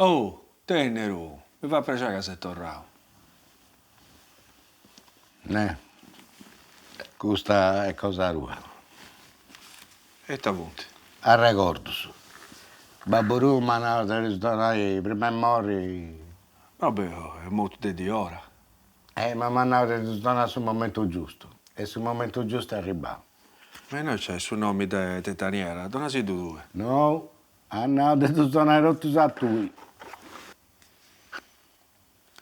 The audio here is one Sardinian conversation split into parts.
Oh, Tenneru, mi fait prexeri ca ses torrau. Ne, custa est cosa tua. E ita funt? Arregordus. Babbu tuu m'at nau de ddus donai prima 'e morri. Babbu est mortu de diora. E ma m'at nau de ddus donai a su momentu giustu. E su momentu giustu est arribau. Ma innoi nc'est su nomi de Daniela, donasiddu tui. Nou, at nau de ddus donai totus a tui.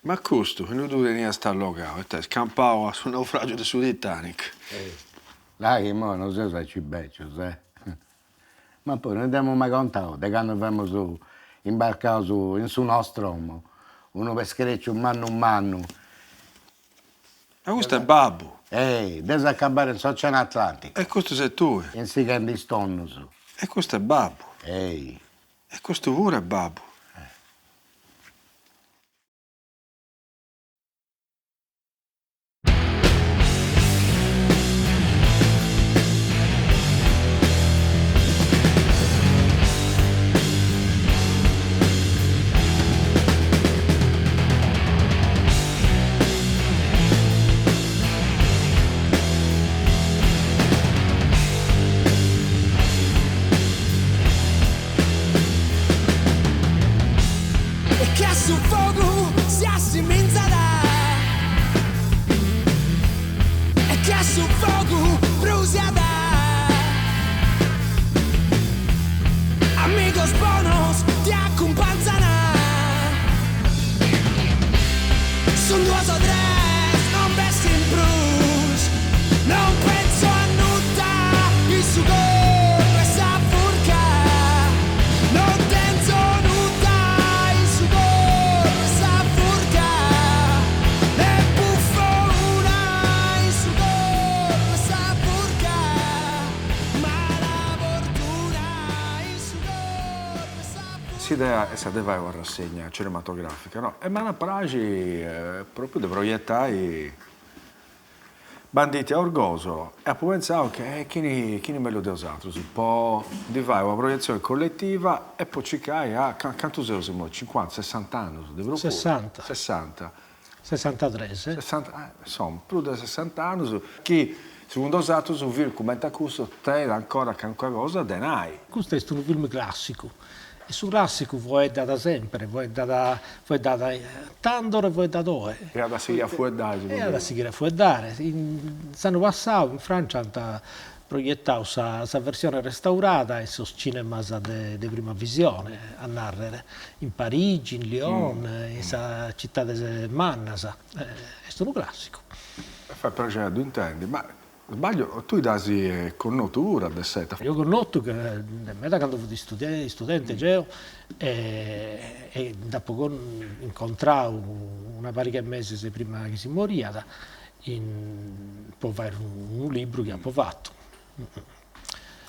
Ma custu, innui ddu teniast allogau, ita est campau a su naufragiu de su Titanic? Là chi imoi no seus aici becius, eh. Ma poi no dd'amus mai contau de candu femus imbarcaus in su Nostromo, unu pescherecciu mannu mannu. Ma custu est babbu! Ei, de s'acabare in s'Oceanu Atlanticu. E custu ses tui! Insighendi is tonnus. E custu est babbu! Ei. E custu puru est babbu! E che a su fogu si assiminzat E che a su fogu brusiat Amigos bonos ti acumpanzan Sun duas o tres non b'est in prus Non penso a nudda in su corru 'e sa furca Non tenzo nudda in su corru 'e sa furca Ne buffo una in su corru 'e sa furca Mala fortuna in su corru 'e sa furca. S'idea est sa de fai una rassegna cinematografica, no? E m'at a praxi propriu de proietai Banditi a Orgosolo e apu pentzau che chini chini mellus de 'osatrus po ndi fai una proietzioni colletiva e po circai a cantu seus immoi, cincuanta, sessant'annus, de prus puru? Sessanta. Sessanta. Sessantatres. Sessanta, insoma, prus de sessant'annus chi segundu 'osatrus unu film cumenti a cussu tenit ancora calincuna cosa de nai. Custu est unu film classicu E su classicu foeddat sempre, foeddat foeddat tando e foeddat oe. E at a sighire a fueddare segundu E at a sighire a fueddare. In s'annu passadu in Francia ant proiettadu sa sa versione restaurada in sos cinemas de de prima visione, a narrer, in Parigi, in Lyon, in sas citades mannas. Est unu classicu. E fait prexeri a ddu intendi, ma Sbaglio, tui dd'as connotu puru a De Seta. Deu connotu de meda candu fut istudente geo e dd'apo incontrau una pariga 'e meses prima chi si moriat in po fai unu libru chi apo fatu.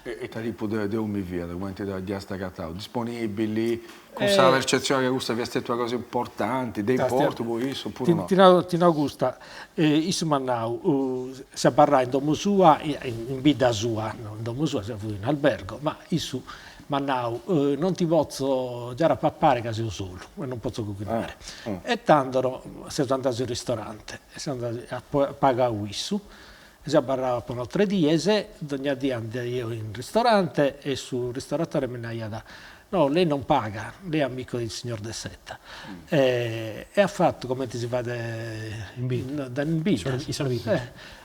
E ita tipu de omini fiat, cumenti dd'iast agatau? Disponibili, cun sa percetzioni ca custa fiat stetia una cosa importanti, de importu po issu opuru no? Ti nau ti nau custa, issu m'at nau, seu abarrau in domu sua, in bidda sua, no in domu sua, seu fui in albergo, ma issu m'at nau, non ti potzo giare a papare ca seu solu e non potzo coghinare. E tando seus andaus in ristorante e seus andaus, at pagau issu Seu abarrau po unas tres dies, dogna die andaio in ristorante e su ristoratore mi naiat, no lei non paga, lei è amico del signor De Seta. E at fatu comente si fait in bidda, in bidda,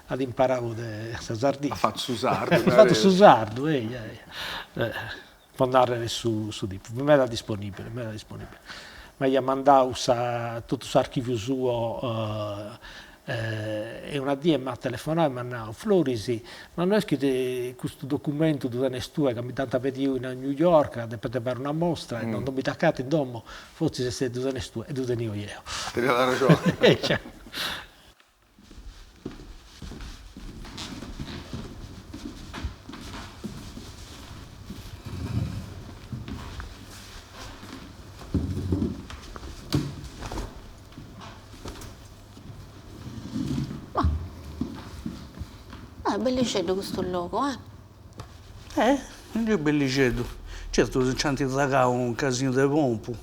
at imparau de sa Sardigna. At fatu su sardu. At fatu su sardu, eia eia, po narrer su su tipu, fit meda disponibile, meda disponibile. M'aiat mandau sa totu s'archiviu suo E una die m'at telefonau e m'at nau, Floris, ma no est chi custu documentu ddu tenes tue ca mi dd'ant pediu in New York, ca depent fai una mostra e non mi dd'acatu in domo, fortzis est ddu tenes tue, e ddu tenio jeo. Teniat arrexoni. Ma est bellixeddu custu logu, eh. Eh, est bellixeddu. Certu si nc'ant zagau unu casinu de pompu.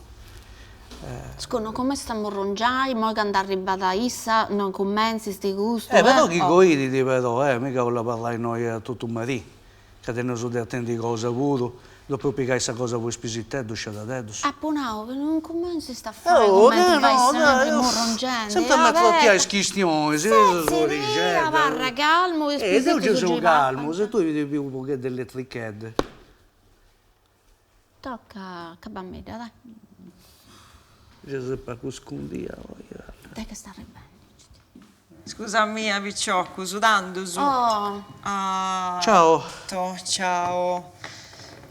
Scu, non cumentzist a murrungiai, immoi candu arribat issa non cumentzist custu Eh, però chi coidit però, eh, mica 'ollu abarrai innoi a totu merì, ca teneus de atendi cosa puru, depeus pigai sa cosa po is pisiteddus sciadadeddus. Apu nau chi non cumentzist a fai cumenti fais sempri murrungendi. Sempri a m'atrotiai is chistionis, Setzidì, abarra calmu, is Eh, deu pisitus gei seu gei calmu, papant. se tui ti biu u' pogheddu eletrichedda. Tocca, acabamidda, dai. Gei seu pagu scundia oi. Dai ca est arribendi. Scusa mia piciocus, tandus. Oh. Ciao. Ciao.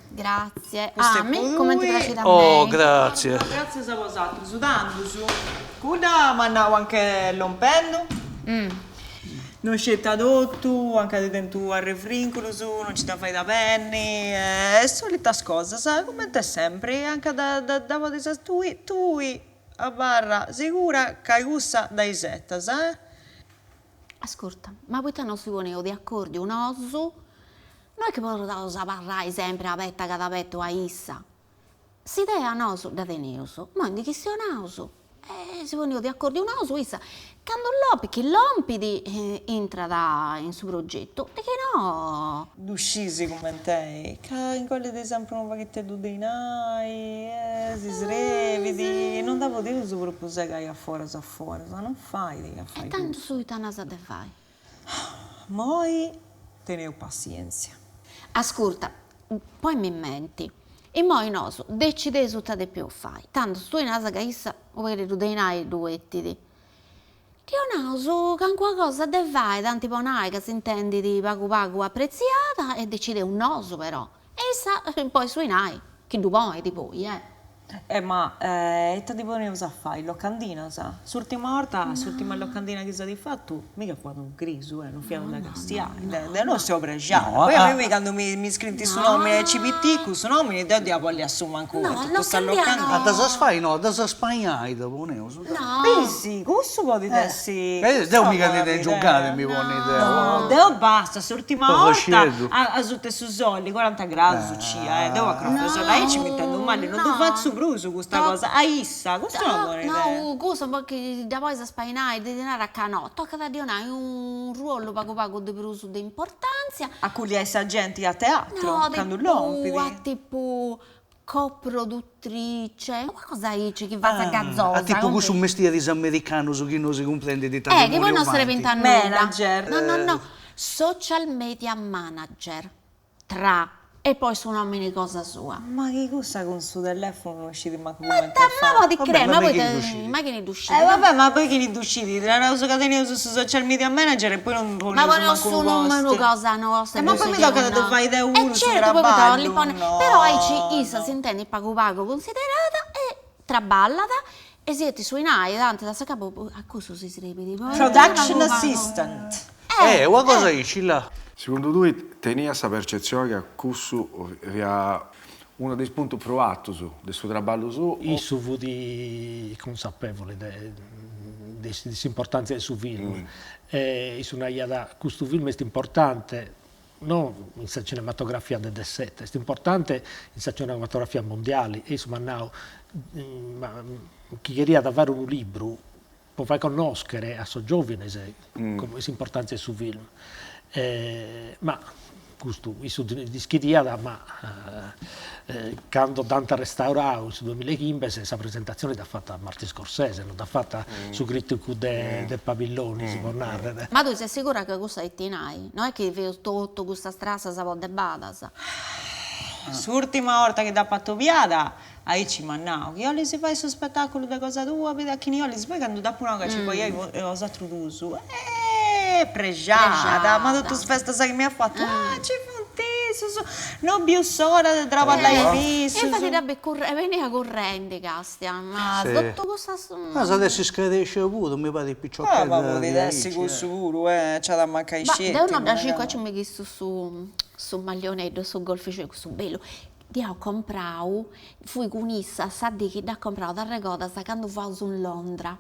Grazie. Ah, mi cumenti praxit a mei. Oh, grazie. Gratzias a bosatrus, tandus. Cudda m'at nau anch'est lompendu. Non scit totu, anca at tentu arrefrinculus, non nci dda fait a benni, e solitas cosas, cumenti sempri, anca dda podis tui, tui abarra sigura ca cussa dda isetas, eh. Ascurta, ma poita non si poneus de acordiu nosu? No est chi podeus abarrai sempri abeta ca abetu a issa. S'idea nosu dda teneus, imoi ndi chistionaus e si poneus de acordiu nosu, issa candu lompit, chi lompit intrat in su progetu e chi no. Ddu scisi cument'est, ca ingollit sempri unu paghiteddu de 'inai e si srebit, non dda podeus propriu segai a foras a foras, non fait a fai E tandus ita nas de fai? Moi teneus passièntzia. Ascurta, ponimi in menti, immoi nosu decideus ita depeus fai, tandus tui nas ca issa u' pagheddu de 'inai ddu 'etit. Ddi 'onaus calincuna cosa de fai, tanti po nai ca s'intendit pagu pagu apretziada e decideus nosu però, e issa poi su 'inai chi ddu ponit poi eh. Eh ma ita ddi poneus a fai, locandinas? S'urtima 'orta, s'urtima locandina chi s'at fatu, mica fuat unu grisu eh, non fiat de castiai, deu non seu prexada, poi a mimi candu mi scrint su nomini aici piticu, su nomini deu dd'ia bolli assumancu totu sa locandina. A ddas as fai no, a ddas as spainai dda poneus. No. Bisi, cussu podit essi. Deu mica ndi tengiu gana de mi ponni deu. No, deu basta, s'urtima 'orta asuta 'e su soli, coranta gradus ncia, eh, deu acrofesola aici m'intendu mali, non ddu fatzu prus custa cosa, a issa, custa est una bona idea. No, cussa po chi dda podis spainai, ddi narat ca no, tocat a ddi 'onai unu ruolu pagu pagu de prus de importantzia. Aculliai sa genti a teatru, candu lompit. No, a tipu Coproduttrice, una cosa aici chi fatzat gazosa. A tipu cussus mestieris americanus chi no si cumprendit ita Eh, chi poi no srebint a nudda. Manager. No, no, no, social media manager, tra, e poi su nomini cosa sua. Ma chi cussa cun su telefunu no scit mancu Ma cumenti fai. ma podit crei, ma poita, ma chini ddu scit. Eh vabbè, ma poi chini ddu scit, ddi naraus ca teneus su social media manager e poi non poneus Ma poneus mancu su unu post. numeru cosa nostra. Eh ma poi mi tocat a ddu fai deu puru su E certu, poi poita traballu, no. Però aici issa s'intendit pagu pagu cunsiderada e traballat e si 'etit su 'inai, tanti a s'acabu a cussu si srebit. Production assistant. Eh, una cosa aici, là. Segundu tui teniat sa percetzioni ca cussu fiat unu de is puntus prus artus de su traballu suu? Issu fut consapevole de de s'importantzia de su film e issu naiat custu film est importante no in sa cinematografia de De Seta, est importante in sa cinematografia mondiali e issu m'at nau ma chi cheriat fai unu libru po fai connoschere a sos giovines s'importantzia 'e su film. Ma custu issu dd'ischidiat ma cando dd'ant restaurau in su duemillaechimbe sa presentatzione dd'at fata Martin Scorsese, non dd'at fata su criticu de Pabillonis, po narrer. Ma tui ses sigura ca cussa est dinai? No est chi feus totu custas trassas po de badas? S'urtima 'orta chi dd'apu atobiada Aici m'at nau, chi 'olis fai su spetaculu de cosa tua, bidi a chini 'olis, poi candu dd'apu nau ca ci faiais bosatrus duus, eh prexada, ma totus is festas chi m'iat fatu, ah ci funt issus, no biu s'ora de traballai cun issus. E infati dda biu benia currendi, castia, ma totu cussas. Ma s'at essi scarescia puru, mi parit piciochedda Ah, ma podit essi cussu puru, eh, nc'at a mancai Ma sceti. deu no dda circu, aici mi bistu su su maglioneddu, su golfixeddu, cussu bellu, Dd'iaus comprau, fui cun issa sa dì chi dd'at comprau, t'arregodas, candu fuaus in Londra.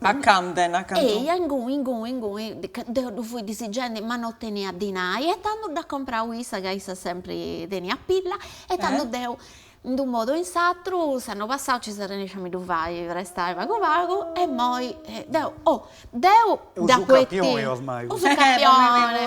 A Camden, a cantu. Eia, inguni, inguni, inguni, deu ddu fui disigendi, ma no tenia dinai e tandu dd'at comprau issa, ca issa sempri teniat pilla, e tandu deu. In d'unu modu o in s'atru, s'annu passau nci seu arrennescia a mi ddu fai prestai pagu pagu e immoi deu, oh, deu dd'apu 'etiu, Su su campioni,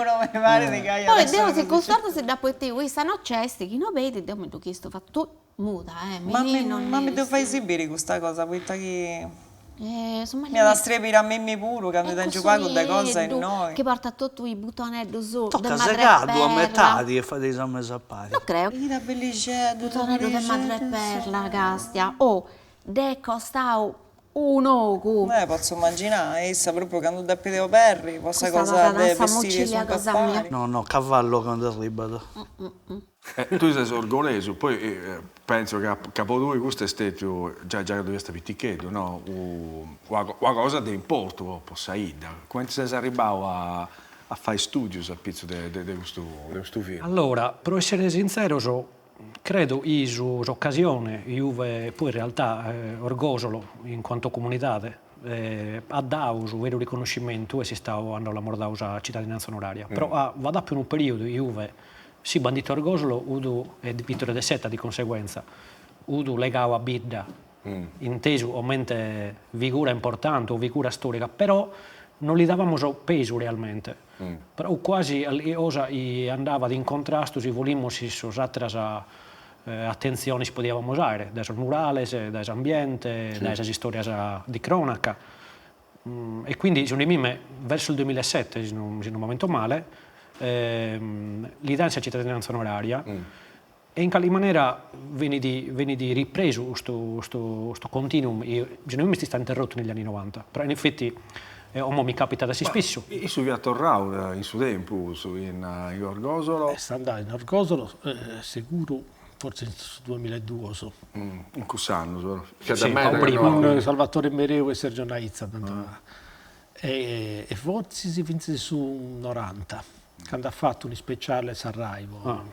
poi deu si custa 'orta si dd'apu 'etiu, issa no nc'est, chi no pedit deu mi ddu chistu, fatzu tui muda eh, Ma mi ma mi ddu fais biri custa cosa, poita chi M'iat a strebiri a mimmi puru ca ndi tengiu pagu de cosa innoi. Chi portat totu is butoneddus de Toca segadu a metadi e fadeis a mesu a pari. No creu. Ita bellixeddu. Butoneddu de madreperla, castia. Oh, dd'est costau un'ogu. Eh, potzu imaginai, issa propriu candu depit oberri po sa cosa de bestiris umpari. No, no, cavallo candu arribat. Tui ses orgolesu, poi pentzo ca ca po tui custu est stetiu giai giai candu fiast piticheddu, no, una cosa de importu po sa 'idda. Cumenti ses arribbau a a fai studius a pitzus de de custu de custu film? Allora, pro essere sintzeros, credo chi su s'occasione inue poi in realtà Orgosolo in quanto comunidade at dau su veru riconnoscimentu est istau cando l'amus dau sa cittadinanza onoraria, però b'at apiu unu periodu inue Si Bandito Orgosolo 'ut e Vittorio De Seta di conseguenza 'ut legau a bidda, intesu comente figura importante o figura storica, però non li davamos pesu realmente, però 'ut quasi cosa chi andavat in contrastu, si volimus, chin sas ateras atentziones chi podiavamos aere, dae sos murales, dae s'ambiente, dae sas istorias di cronaca E quindi segundu mime verso il duemilasette, si non si non m'ammento male, li dan sa cittadinanza onoraria e in calchi manera benit benit ripresu custu custu custu continuum chi segundu mime est istadu interrottu negli anni novanta, però in effetti como mi capitat a s'ispissu. Issu fiat torrau in su tempus in Orgosolo. Est andau in Orgosolo seguru Fortzis in su duamillaeduos. In cuss'annus però. Fiat de meda chi no. Cun Salvatore Mereu e Sergio Naitza e fortzis fintzas in su noranta, candu at fatu un'ispeciale sa Rai po.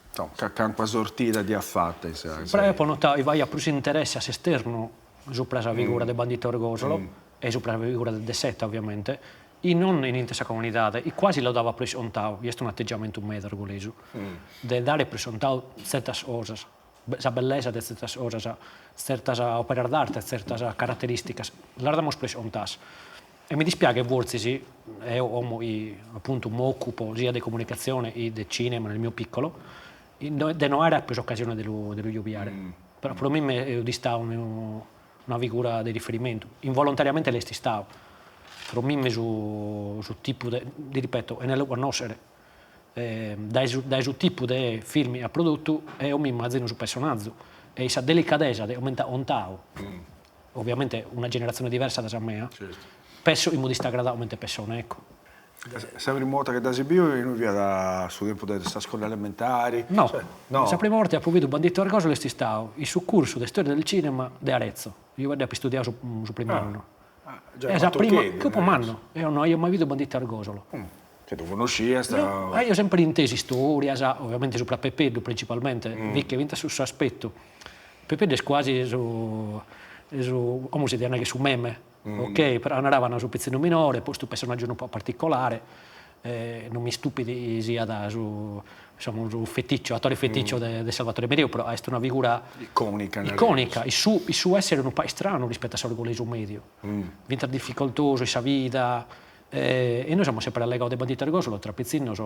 Insoma, calincuna sortida dd'iat fata in sa. Però apo notadu chi b'aiat prus interesse a s'esternu supra sa figura de Bandito Orgosolo e supra sa figura de De Seta ovviamente, E non in intre sa comunidade, e quasi lu davat pro iscontadu, chi est un'ategiamentu meda orgolesu, de dare pro iscontadu tzertas cosas, sa bellesa de tzertas cosas, tzertas operas d'arte, tzertas caraterìsticas, las damus pro iscontadas. E mi dispiaghet fortzis, eo como chi apuntu m'ocupo sia de comunicatzione e de cinema nel mio piccolo, de no aer apiu s'occasione de lu de lu jubiare. Però pro mime est istadu una figura de riferimentu, involontariamente l'est istadu, pro mime su su tipu de, ti ripeto, chene lu connòschere, dae su dae su tipu de film chi at prodottu eo m'immazino su personazu e sa delicadesa de comente at contadu, ovviamente una generatzione diversa dae sa mea, penso chi m'est istada agradada comente pessone, ecco. Sa prima 'orta chi dd'as biu innui fiat su tempus de sa scola elementari? No, sa prima 'orta chi apo bidu Bandito Orgosolo est istadu in su cursu de storia del cinema de Arezzo, inue apo istudiadu su primu annu. Giai sa prima, chi fio mannu, eo no aio mai bidu Bandito Orgosolo. Che ddu connosciast? No, aio sempre intesu istorias, ovviamente supra Pepeddu principalmente, fit che fintzas su s'aspettu. Pepeddu est quasi su su, como si diat nai su meme Ok, però naraban su pitzinnu minore, poi custu personaggiu unu pagu particolare, non mi stupit chi siat su insomma su feticcio, attore feticcio de Salvatore Mereu, però est una figura iconica, iconica, in su in su essere unu pagu istranu rispetto a s'orgolesu mediu, fintzas difficoltosu in sa vida, e nois amus sempre allegadu de Bandito Orgosolo tra pitzinnos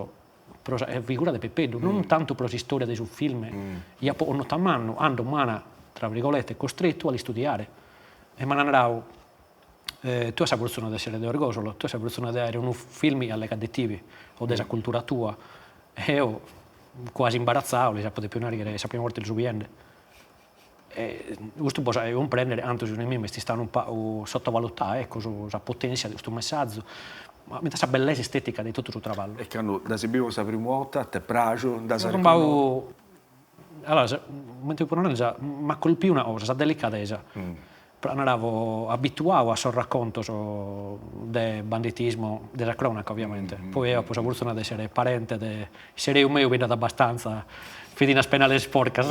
pro sa figura de Pepeddu, non tantu pro s'istoria de su film, chi apo connotu a mannu, cando m'an, tra virgolette, costrettu a l'istudiare E m'an naradu, tue as sa fortuna de essere de Orgosolo, tue as sa fortuna de aere unu film chi allegat de tibi o de sa cultura tua. E eo, quasi imbarazzadu, lis apo depiu narrer sa prima 'orta chi lu so biende. E custu bos faghet cumprendere cantu segundu mime est istadu unu pagu sottovalutadu, ecco, sa potenzia de custu messazu, ma fintzas sa bellesa estetica de totu su traballu. E cando dd'as biu po sa primu 'orta, t'est praxu, nd'as arreconnotu? Allora, comente apo naradu già, m'at colpiu una cosa, sa delicadesa. Però naravo abituadu a sos raccontos de banditismo, de sa cronaca ovviamente, poi eo apo sa fortuna de essere parente de s'ereu meu bi nd'at abbastanza fedinas penales porcas,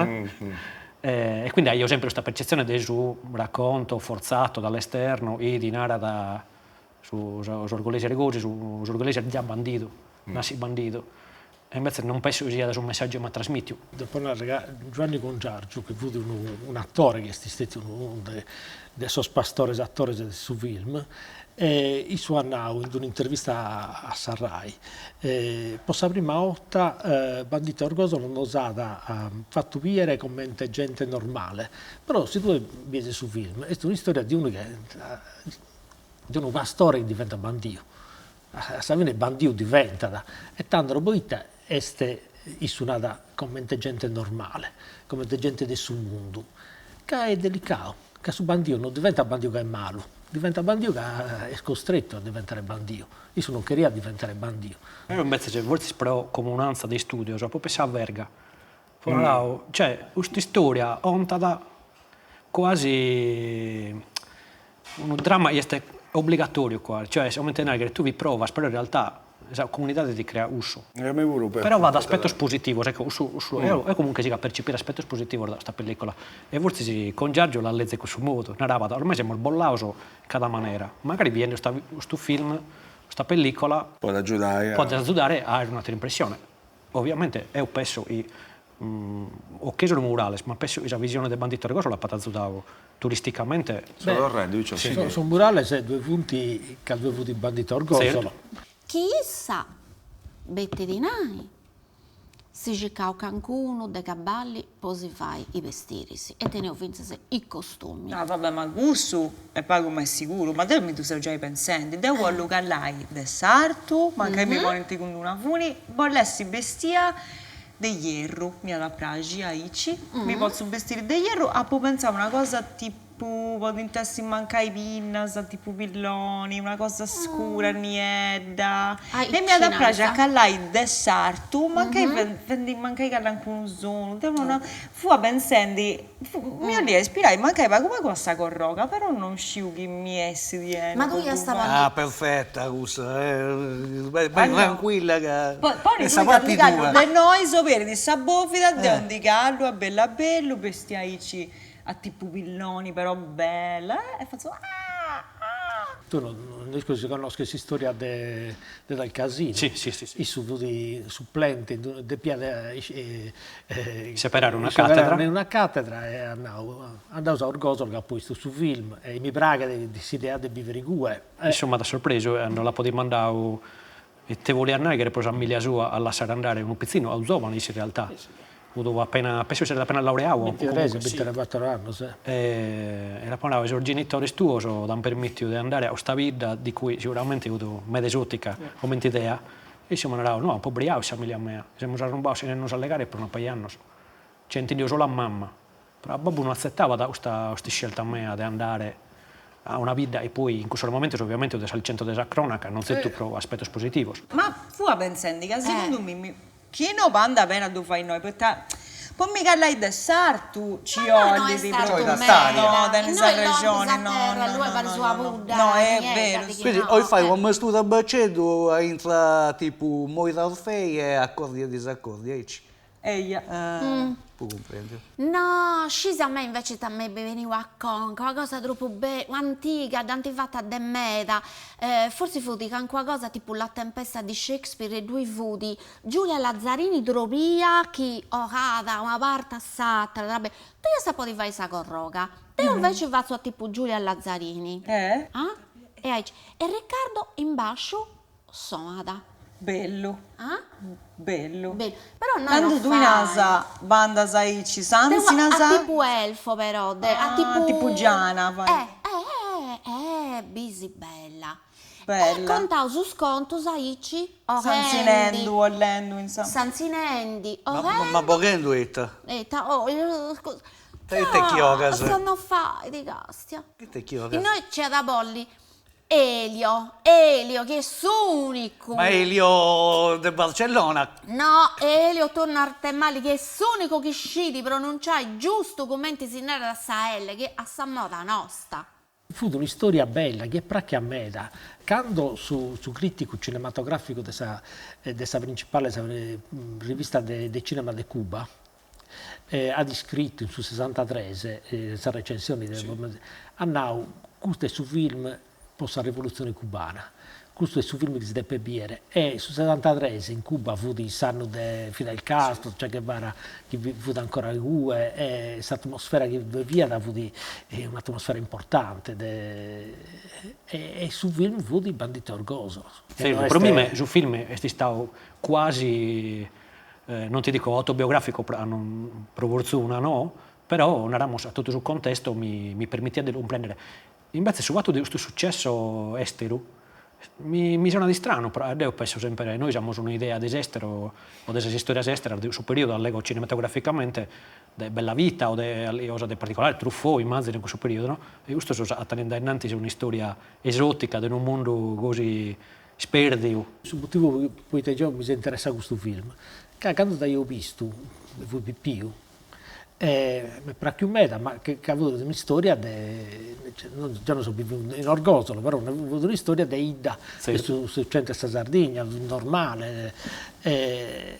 e quindi aio sempre custa percetzione de su racconto forzato dall'esterno chi ti narat su s'orgolesi est gosi, su s'orgolesi est già bandidu, nascit bandidu. E invece non penso chi siat su messàgiu chi m'at trasmìtiu. Depo narrer ca Giuanni Congiargiu, chi fut unu un'atore chi est istètiu unu de de sos pastores atores de su film, issu at nau in d'un'intervista a sa Rai, po sa prima 'orta Banditi a Orgosolo nos at fatu bìere comente gente normale, però si tue bies su film est un'istoria de unu chi de unu pastore chi diventat bandiu, a sa fine bandiu diventat, e tando poita est issu nat comente gente normale, comente gente de su mundu, ca est delicau, ca su bandiu non diventat bandiu ca est malu, diventat bandiu ca est costrettu a diventare bandiu, issu non cheriat diventare bandiu. Eo imbetzes, fortzis pro comunanza de istudios, apo pensadu a Verga, apo naradu, cioè, custa istoria contat quasi unu dramma chi est obbligatoriu quasi, cioè comente narrer tui bi provas, però in realtà sa comunidade ti creat cussu. E a mei puru Però b'at aspetos positivos, ecco, cussu cussu eo eo comunque sigo a percepire aspetos positivos da custa pellicola e fortzis Congiargiu la lezet cussu modu, narabat, ormai semus bollados in cada manera, magari biende custa custu film, custa pellicola, Podet agiudai a. Podet azudare a aer un'atera impressione. Ovviamente eo penso chi 'occhesu unu murales, ma penso chi sa visione de Banditi a Orgosolo apat azudadu turisticamente. So torrendi, dicia si. Sos murales ddue funt ca ddue fut Banditi a Orgosolo. Chi issa betit dinai, si circau cancunu de caballi po si fai i bestiris e teneus fintzas i costumi. Ah vabbè ma cussu est pagu ma est siguru, ma deu mi ddu seu giai pentzendi, deu bollu calai de sartu, mancai mi ponint cun d'una funi, bollu essi bestia de ierru, m'iat a praxi aici, mi potzu bestiri de ierru, apu pentzau una cosa tipu Podint essi mancai pinnas, tipu pilloni, una cosa scura, niedda. E m'iat a praxi a callai de sartu, mancai fendi mancai calincunu sonu, deu non fua pentzendi, mi 'olia ispirai mancai pagu pagu a sa corroga, però non sciu chi mi essit beni. Ma tui iast a ponni. Ah perfetta cussa, bai tranquilla ca est sa parti tua. De nois oberit sa bovida, deu ndi callu a bellu a bellu, bestia aici A tipu pilloni però bella e fatzu ah ah. Tui no isco si connosches s'istoria de de Dal Casino. Si si si. Issu fut supplente depiat seperare una cattedra. Una cattedra e at nau, andaus a Orgosolo ca apo 'istu su film e mi praghet s'idea de bivere igue. Issu m'at sorpresu e cando l'apo dimandau Ite boliat nàrrere pro sa familia sua a lassare andare unu pitzinnu, a unu zòvanu issu in realtà, fut appena, penso chi s'est appena laureadu o comunque sì. Bintibator annos E l'apo nadu, sos genitores tuos t'ant permìtiu de andare a custa bidda di cui siguramente fut meda esòtica comente idea, e issu m'at naradu, no, apo obrigadu sa familia mea, semus arrumbados sena nos allegare pro una paja 'e annos, cioè intendio solu a mamma Però babbu no atzetabat custa custa iscelta mea de andare a una bidda e poi in cussos momentos ovviamente de al centro de sa cronaca, non tzertu pro aspetos positivos. Ma fua pentzendi ca segundu mimmi chi no bandat beni a ddu fai innoi poita po mi callai de sartu ci 'ollit no tenis arrexoni no no no no est berus. Quindi oi fai u' ammesturu a beceddu intra tipu Moira Orfei e Accordi e disaccordi, aici. Eia. Apu cumprendiu. No, scis a mei invece ita m'est beniu a conca, una cosa tropu bella, antiga, dd'ant fata de meda, forsis fut calincuna cosa tipu La tempesta di Shakespeare e ddui fut Giulia Lazzarini trobia chi 'ogat una parti a s'atera, tui iast a podi fai sa corroga, deu invece fatzu a tipu Giulia Lazzarini. Ah? E aici. E Riccardo in basciu sonat. Bellu. Ah? Bellu. Bellu. Però no Candu tui nas bandas aici santzinas. A tipu elfo però, de a tipu. Tipu giana fai. Eh eh eh eh bisi bella. Bella. E contaus is contus aici Santzinendu, 'ollendu insoma. Santzinendi, 'oghendu. Ma boghendu ita? Ita, oh, Ite chi 'ogas? No fait, castia. Ite chi 'ogas? Innoi nc'iat a bolli Elio, Elio chi est s'unicu. Ma Elio de Barcellona. No, Elio Turno Arthemalle chi est s'unicu chi scit pronunciai giustu cumenti si narat sa L, chi a sa moda nosta. Fut un'istoria bella chi est prachia meda. Cando su su criticu cinematograficu de sa de sa principale sa rivista de de cinema de Cuba at iscritu in su sessantatres sa recensioni de at nau custu est su film po sa rivolutzioni cubana. Custu est su film chi si depet bìere. E su setantatres in Cuba fut s'annu de Fidel Castro, Che Guevara chi fut ancora igue e s'atmosfera chi ddue fiat fut un'atmosfera importante de e su film fut Banditi 'e Orgosolo. Pro mime su film est istadu cuasi, non ti dico autobiografico pro fortuna no, però naramos a totu su contesto mi mi permitiat de lu cumprendere Imbetzes su fatu de custu successo esteru mi mi sonat istranu, pro deo penso sempre, nois amus un'idea de s'estero o de sas istorias esteras de cussu periodu, allego cinematograficamente, de Bella Vita o de cosa de particolare, Truffaut immazino in cussu periodu no, e custos ant tentu innantis un'istoria esotica de unu mundu gosi isperdiu. Su motivu poita geo mi seu interessau a custu film, ca candu dd'aio bistu, fui pipiu, E m'est prachiu meda, ma ca fut un'istoria de, geo no seu biviu in Orgosolo, però fut un'istoria de 'idda de su centru 'e sa Sardigna, normale, e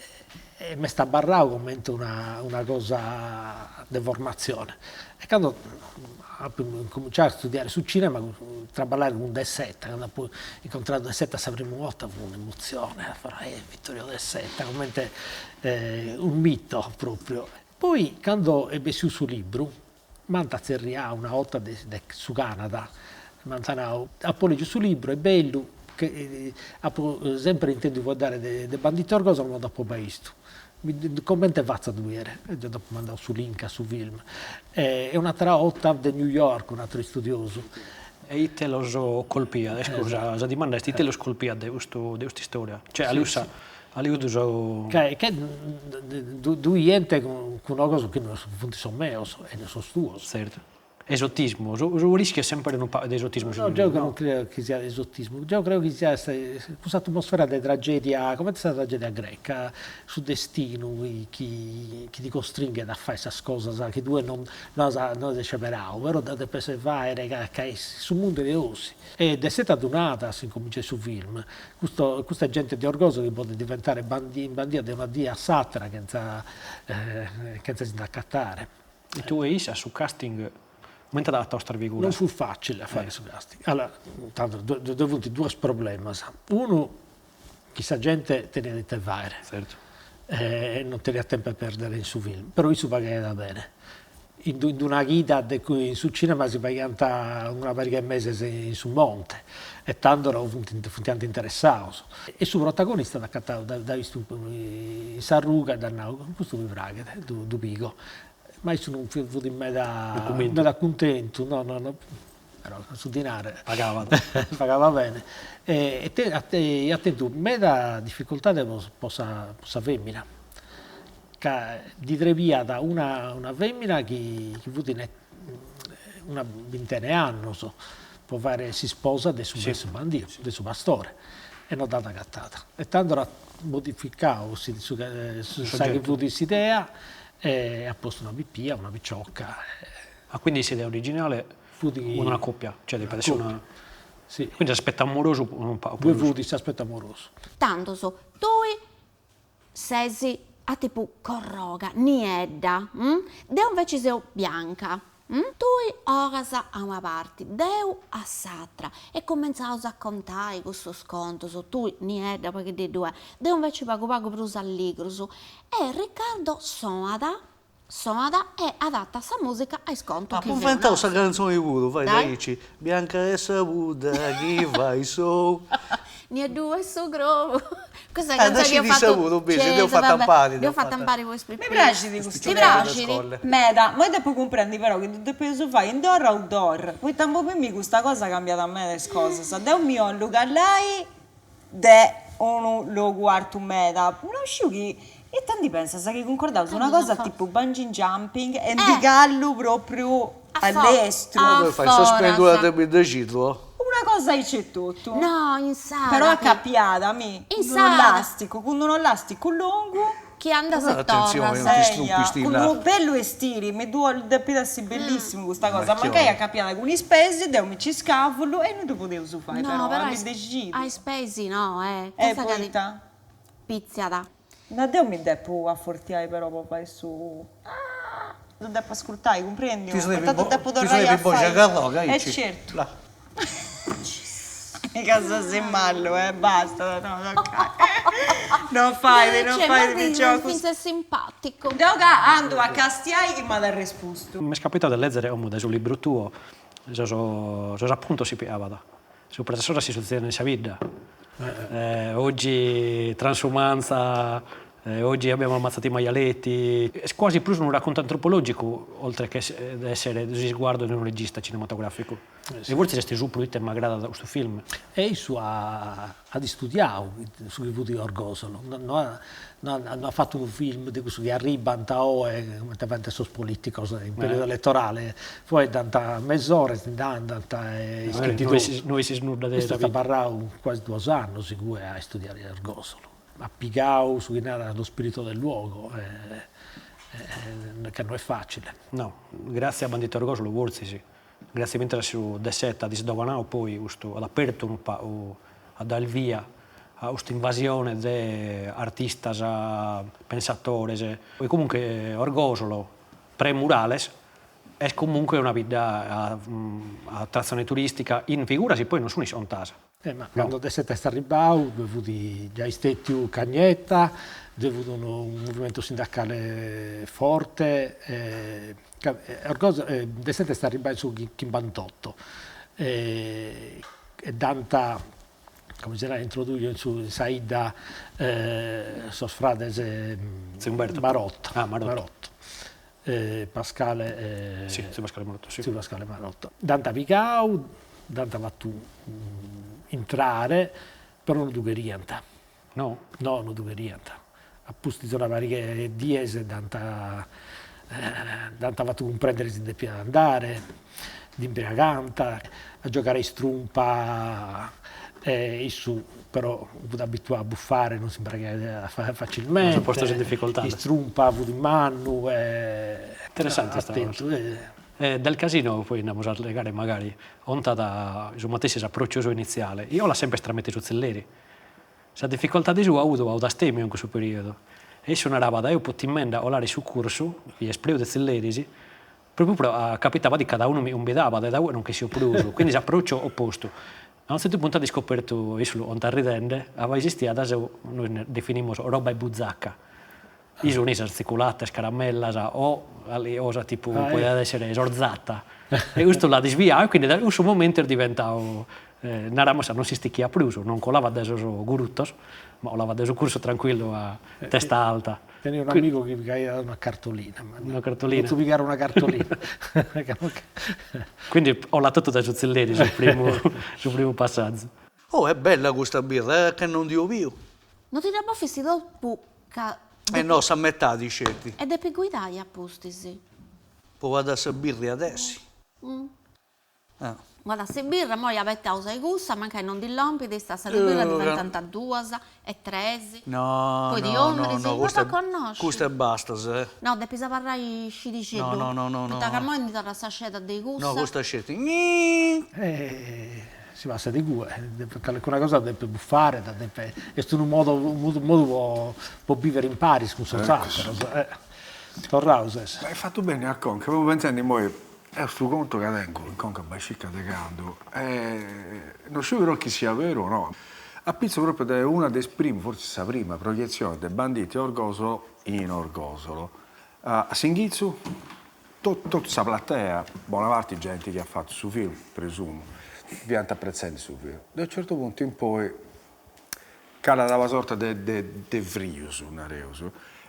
m'est abarrau comente una una cosa de formatzione. E cando apu incuminciau a studiare su cinema, traballai cun De Seta, cando apu incontrau De Seta sa primu 'orta fut un'emotzione, apu nau, Vittorio De Seta, comente un mito propriu. Poi cando est bessiu su libru, m'ant tzerriau una 'orta de de su Canada, m'ant nau, apo legiu su libru, est bellu, apo sempre intendiu fueddare de de Banditi 'e Orgosolo ma no dd'apo mai 'istu, comente fatzo a ddu 'iere? E deu dd'apo mandau su link a su film. E un'atera 'orta de New York un'ateru istudiosu. E ite los colpiat? Ecco, sa sa dimanda est ite los colpiat de custu de custa istoria? Cioè a sa Hollywood so. Ca ca ddu 'ient cun ogos chi no funt sos meos e no sos tuos. Tzertu. Esotismu, su su rischiu est semper unu pagu de esotismu. No, deo non creo chi siat esotismu, deo creo chi siat cussa atmosfera de tragedia, comente sa tragedia greca, su destinu chi chi ti costringhet a fai sas cosas chi tue non no as no as isceberau, però dda depes fàere ca ca su mundu est deosi. E De Seta ddu narat a s'incominciu 'e su film, Custo, custa gente de Orgosolo chi podet diventare bandi, bandia de una die a s'àtera chentza chentza si nd'acatare. E tue issa su casting comente at agatau custas figuras? Non fut facile a fare su casting. Allora, tantu ddoe funt duos problemas, unu chi sa gente teniat ite fàere, Tzertu. e non teniat tempus 'e perdere in su film, però issu faghiat bene In d'una chida de in su cinema si faghiant una pariga 'e meses in su monte e tando funt funt interessados. E su protagonista dd'at acatadu, dd'at bistu in sa ruga e dd'at nau, custu mi praghet, ddu pigo. Ma issu non fut meda meda cuntentu, no no no, però su dinare pagavat pagavat bene. E iat tentu meda dificultade po sa po sa femina Ca ddi trebiat una una femina chi chi fut in una bintena 'e annos po fare s'isposa de su de su bandidu, de su pastore, e no dd'at agatada. E tando at modificau su sa chi fut s'idea e at postu una pipia, una piciocca. Ah quindi s'idea originale fut una coppia, cioè depiat essi una Sì. Quindi s'aspettu amorosu unu pagu prus. Ddue fut s'aspettu amorosu. Tandus, tui Ses a tipu corroga, niedda, deu inveci seu bianca. Tui 'ogas a una parti, deu a s'atra e cumentzaus a contai cussus contus, tui niedda u' pagheddeddu e deu inveci pagu pagu prus alligrus e Riccardo sonat Sonat e adatat sa musica a is contus chi Apu inventau sa cantzoni puru, fait aici, Bianca est sa pudda chi fait s'ou. Nieddu est su crobu. Custa est sa cantzoni chi eus fatu. puru, bisi, dd'eus fata impari. Dd'eus fata impari po is pipius. Mi praxit custu. Ti praxit? Meda. Moi depu cumprendi però chi ddu depeus fai indoor o outdoor, poita po mimi custa cosa cambiat meda is cosas. Deu mi 'ollu callai de unu logu artu meda, no sciu chi, ita ndi pensas chi cuncordaus una cosa tipu bungee jumping e ndi callu propriu a lestru. Ma ddu fai sospendura de Biddexidru? Una cosa aici etotu. No, insaras. Però acapiada, mi, cun unu lasticu, cun unu lasticu longu. Chi andas e torras. Atentzioni, non ti strumpis Cun unu bellu estiri, mi ddu depit essi bellissimu custa cosa, mancai acapiada cun is peis, deu mi nci scavulu e non ddu podeus fai però, a mi dexidu. A is peis no, eh. E poita? Pitziat. Ma deu mi depu afortiai però po fai su Ddu depu ascurtai, cumprendiu? Ti Poita ddu depu torrai a fai. Ti srebit boxi a carroga, aici. E certu. Mica ses in mallu, eh, basta, no, no, no fait, no fait piciocus. Finzas simpaticu. Deu ca andu a castiai chi m'at arrespustu. M'est capitadu de lezere como dae su libru tuo sos sos apuntos si piabat subra sas cosas chi sutzeden in sa bidda. Oggi transumanza, oggi abbiamo ammazzato i maialetti, est quasi prus unu raccontu antropologicu oltre che de essere s'isguardu de unu regista cinematograficu. E fortzis est su proite m'agradat custu film. E issu at istudiau su chi fut Orgosolo, no at no at fatu unu film de cussu chi arribant oe, comente faint sos politicos in periodu elettorale, fueddant mes'ora e si nd'andant e ischint totu. No iscis nudda de sa vida. Issu est abarrau quasi duos annos igue a istudiare Orgosolo. At pigau su chi narat lo spirito del luogo, ca no est facile. No, gratzie a Banditi Orgosolo fortzis Gratzie fintzas a su De Seta at isdoganau poi custu, at apertu unu pagu, at dau il via a custa invasione de artistas, pensatores, e comunque Orgosolo pre murales est comunque una bidda a atratzione turistica in figuras chi poi non sun iscontadas. Eh ma cando De Seta est arribbau ddue fut giai stetiu Cagnetta, ddue fut unu movimentu sindacale forte e De Seta est arribbau in su chimbantotto e dd'ant, come si narat, introduiu in su in sa 'idda sos frades Marotto, Marotto Pascale Si, tziu Pascale Marotto, si. Tziu Pascale Marotto. Dd'ant pigau, dd'ant fatu intrare, però non ddu cheriant. No? No, non ddu cheriant. A pustis de una pariga 'e dies dd'ant dd'ant fatu cumprendere si depiat andare, dd'imbriagant, a giogare a istrumpa e issu però fut abituau a bufare, non s'imbriagaiat facilmente. Non s'est postos in difficoltade. Istrumpa fut mannu e Interessante sta cosa. Del casino poi nd'amus a allegare magari, contat su matessi s'approcciu suo iniziale, eo l'at sempre tramite su tzilleri, sa difficoltade sua fut at astemiu in cussu periodu e issu narabat eo fio timende a 'olare su cursu, chi est prenu de tzilleris, Propriu pro capitabat chi cada unu mi cumbidabat e dae ue non ch'essio prus, quindi s'approcciu oppostu. A unu tzertu puntu at iscopertu, issu lu contat ridende, ca esistiat su, nois definimus roba 'e buzacca, chi sun sas tziculates, caramellas o cosa tipu podiat essere s'orzata, e custu l'at isviau e quindi dae cussu momentu est diventau naramus ca non s'istichiat prus, non colabat dae sos gurutos, ma 'olabat dae su cursu trancuillu a testa alta. Tenia un'amigu chi pigaiat una cartolina. Una cartolina. Potzu pigare una cartolina. Quindi 'olat totu dae su tzilleri su primu su primu passazu. Oh est bella custa birra eh che non dd'ia biu. No ti dda bofis totu ca. E no sa metadi sceti. E depis guidai a pustis. Provada sa birra at essi. Guarda, sa birra moi abetaus a cussa, mancai non ndi lompit, is tassas de birra diventant duas e tres. No, Poi ti no, no, omris, no, no custa, dda connosci. custa bastat, eh. No, depis abarrai scidixeddu. No, no, no, no, Poita no. ca moi ndi torrat sa sceda de cussa. No, custa sceti. Si passat igue, calincuna cosa depet bufare, depet, est unu modu unu modu po po bivere imparis cun sos ateros, torraus est. Ma est fatu beni a conca, femu pentzendi immoi Est su contu ca tengu in conca bai circa de candu e no sciu però chi siat beru o no. Apitzu propriu de una de is primus, fortzis sa prima proietzioni de Banditi Orgosolo in Orgosolo. A s'inghitzu totu totu sa platea, bona parti genti chi at fatu su film, presumu, fiant apretzendi su film. De unu certu puntu in poi Calat una sorta de de frius, nareus,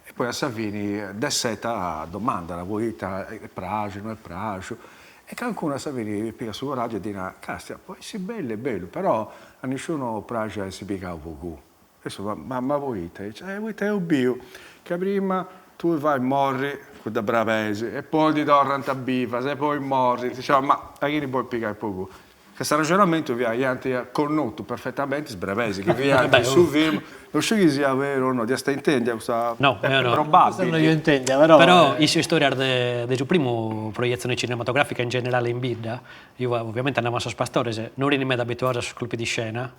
e poi a sa fini De Seta domandat poita est praxiu, no est praxiu, e cancunu a sa fini pigat su coraggiu e ddi narat, castia, po essi bellu est bellu, però a nisciunu praxit a essi pigau po culu. Issu, ma ma poita? Dice, eh poita eus biu ca prima tui fais morri cuddas brabeis e poi ti torrant bivas e poi morrint, ma a chini bolis pigai po culu? Ca s'arraxonamentu fiat chi iant connotu perfetamenti is brebeis chi fiant in su film. No sciu chi siat beru o no, dd'iast intendia custa No, eo no. Probabili. No dd'apu intendia, però. Però is istorias de de su primu proietzione cinematografica in generale in bidda, ue ovviamente andavano sos pastores, no erint meda abituados a sos colpi di scena,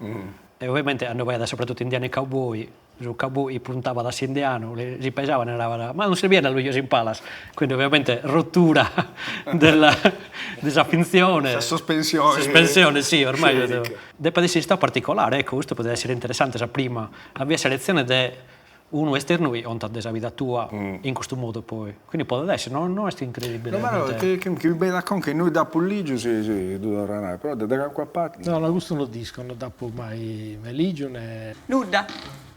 e ovviamente cando b'aiat soprattutto indiani e cowboy, su cowboy puntabat a s'indianu, si pesabat e narabat, ma non si biet luxes in palas, quindi ovviamente rottura della de sa fintzione. Sa sospensione. Sospensione, sì, ormai depet essi istau particolare, ecco, custu podet essere interessante sa prima, a bier sa reatzione de unu esternu chi contat de sa vida tua in custu modu poi, quindi podet essi, no no est incredibile. No ma no, chi chi mi benit a conca innui dd'apu ligiu si si ddu torru a nai, però de calincuna parti. No no custu no dd'isco, no dd'apu mai mai ligiu ne. Nudda.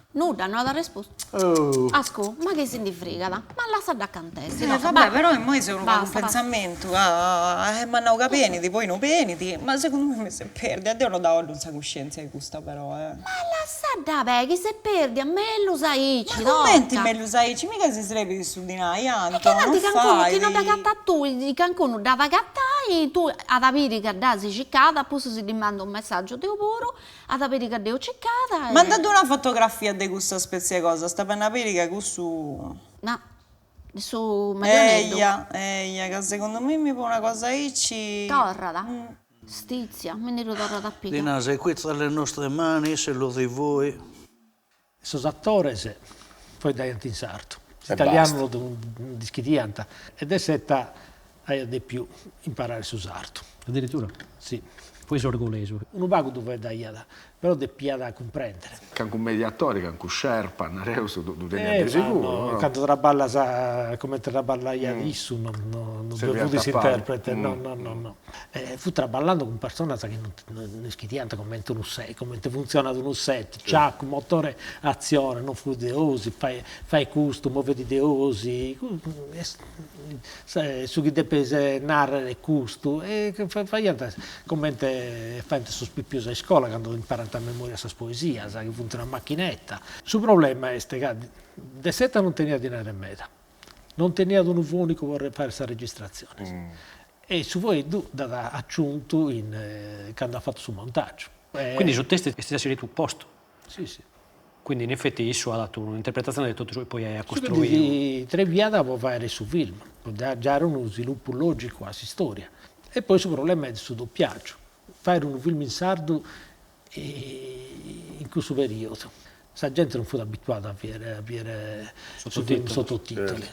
Nudda, no at arrespustu. Ascu, ma chi si ndi frigat? Ma lassa-dda cant'est. Eh vabbè, però immoi seu unu pagu in pentzamentu ca m'at nau ca benit, poi no benit, ma segundu mei s'est perdia, deu no dda 'ollu in sa cuscientzia custa però eh. Ma lassa-dda beni, chi s'est perdia, mellus aici, Ma cumenti mellus aici, mica si srebit su dinai, Anto, no fait. Cancunu chi no dd'agatat tui, cancunu dd'at agatai, tui at a biri ca dd'as circada, pustis ddi mandu unu messaggiu deu puru, At a biri ca dd'eus circada e. Mandaddi una fotografia de cussa spetzie 'e cosa, sta beni a biri ca cussu. Ma de su maglioneddu. Eia, eia, ca segundu mimi po una cosa aici. Torrat. Stizia, mi ndi ddu torrat a pigai. Ddi nas, è qui tra le nostre mani, se lo rivoi. Sos atores foeddaiant in sardu, s'italianu no ddu dd'ischidiant e De Seta aiat depiu imparare su sardu. Addirittura? Si. Poi s'orgolesu. Unu pagu ddu foeddaiat, però depiat cumprèndere. Cancu mediatore, cancu sherpa, nareus, ddu teniat de siguru, no? Cando traballas comente traballaiat issu no ddu fut s'interprete, no no no no. Fut traballando cun personas chi no ischidiant comente unu set, comente funtzionat unu set, ciacu, motore, atzione, non fut de 'osi, fai fai custu, movedi de 'osi, su chi depes narrer est custu, e faiant comente faint sos pipios a iscola cando imparant a memoria sas poesias, chi funt una machinetta. Su problema est ca De Seta non teniat dinare meda, non teniat unu fonicu pro fai sas registratziones E su foeddu dd'at aciuntu in cando at fatu su montàgiu. Quindi su testu est istadu iscritu post. Si si. Quindi in effetti issu at datu un'interpretazione de totu su chi poi aiat costruidu. Su chi srebiat po fàere su film, po giare unu sviluppu logicu a s'istòria. E poi su problema est su dopiàgiu, fàere unu film in sardu in cussu periodu sa gente non fut abituada a biere a biere su film sottotitoli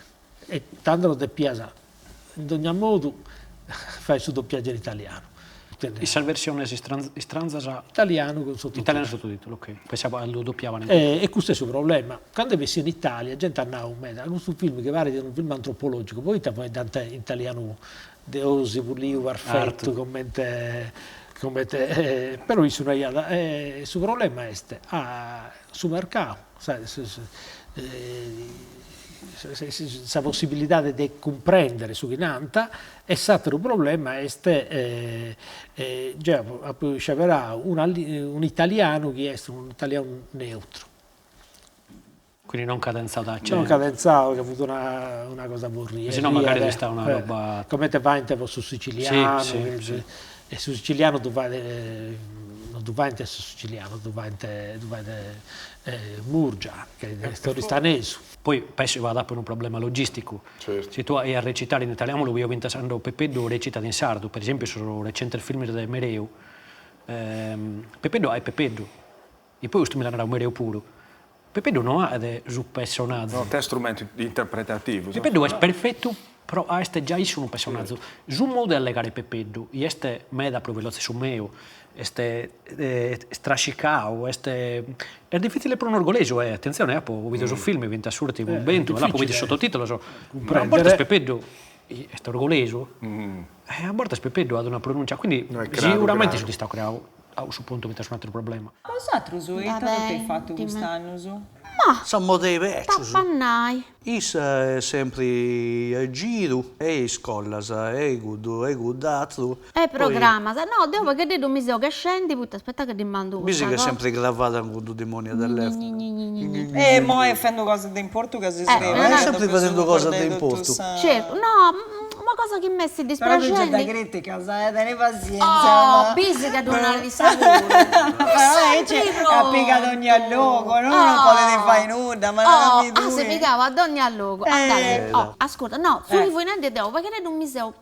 e tando depias in dogna modu fai su doppiaggio in italianu. In sas versiones istranzas? Italianu cun sottotitoli. Italianu sottotitoli, ok. Pensavo lu doppiavano in E custu est su problema. Cando est bessiu in Italia, gente at nau meda, custu film chi paret unu film antropologicu, poita faeddant in italianu de 'osi puliu, perfettu, comente comente però issu naiat su problema est a su mercau, sa sa possibilidade de cumprendere su chi nant e s'ateru problema est geo apo isceberau un'italianu chi est un'italianu neutru. Quindi non cadenzadu a Non cadenzadu, ca fut una una cosa aburria. Si no magari est istada una roba. Comente faint po su sicilianu, si, si, e su sicilianu ddu fait, non ddu faint su sicilianu, ddu faint ddu fait Murgia, chi est oristanesu. Poi penso chi b'at apiu unu problema logisticu, si tue hai a recitare in italianu lu bio fintzas cando Pepeddu recitat in sardu, per esempiu sos recentes films de Mereu, Pepeddu est Pepeddu, e poi custu mi l'at naradu Mereu puru, Pepeddu no at su pessonazu. No tenet strumentu interpretativu. Pepeddu est perfetu pro a est giai issu unu pessonazu. Su modu de allegare Pepeddu, chi est meda prus velotze su meu, est strascicau, est est difitzile pro un'orgolesu e atentzione apo bidu su film fintzas s'urtimu Bentu e l'apo bidu in sottotitolos, ma a bortas Pepeddu est orgolesu e a bortas Pepeddu at una pronuncia, quindi siguramente si fut istadu creau A cussu puntu fintzas un'ateru problema. Bosatrus ita totu eis fatu cust'annus? Ma! Sa moda 'e becius. T'ap'a nai. Issa est sempri a giru, e iscollas, e cuddu e cudd'atru. E programas. No, deu pagheddeddu mi seu chescendi, poita aspetta ca ddi mandu custa cosa. Bisi ch'est sempri cravada cun cuddu dimoniu 'e telefunu. E imoi est fendu cosas de importu ca si scriit. Est sempri fadendu cosas de importu. Certu, no, ma. Calincuna cosa chi m'est dispraxendi. Però tui gei dda criticas, eh, teni passienzia. Oh, bisi ca ddu narat issa puru. Però aici at pigau dogna logu, no non podit fai nudda, ma narami tui. Ah, s'est pigau a dogna logu. Oh, ascurta, no, su chi fui nendi deu, paghededdu mi seu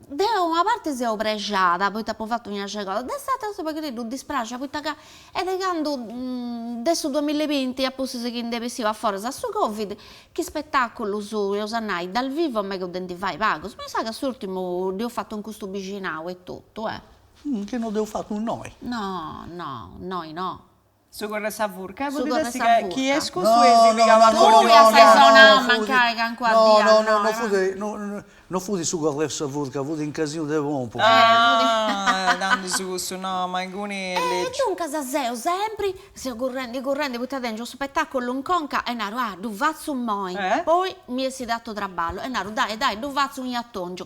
Deu una parti seu prexada poita apu fatu un'axia 'e cosa, de s'atera seu paghededdu dispraxia poita ca est de candu de su duamilla e binti a pustis chi nd'est bessiu a foras su covid chi spetaculus eus a nai dal vivo megu de ndi fai pagus, mi sa ca s'urtimu dd'eus fatu in custu bixinau e totu eh. Chi no dd'eus fatu innoi. No, no, innoi no. Su corru 'e sa furca, Su podit corru 'e essi sa ca furca. chi est custu est pigau a Tui corru. as sonau mancai calincuna No, dia no, no, no fut, no, no fut su corru 'e sa furca, fut in casinu de pompu. Ah, tandus cussu no, ma inguni est E lègiu. duncas seu sempri, seu currendi currendi poita tengiu u' spetaculu in conca e naru, ah, ddu fatzu immoi, poi mi essit atru traballu e naru, dai dai ddu fatzu in atongiu,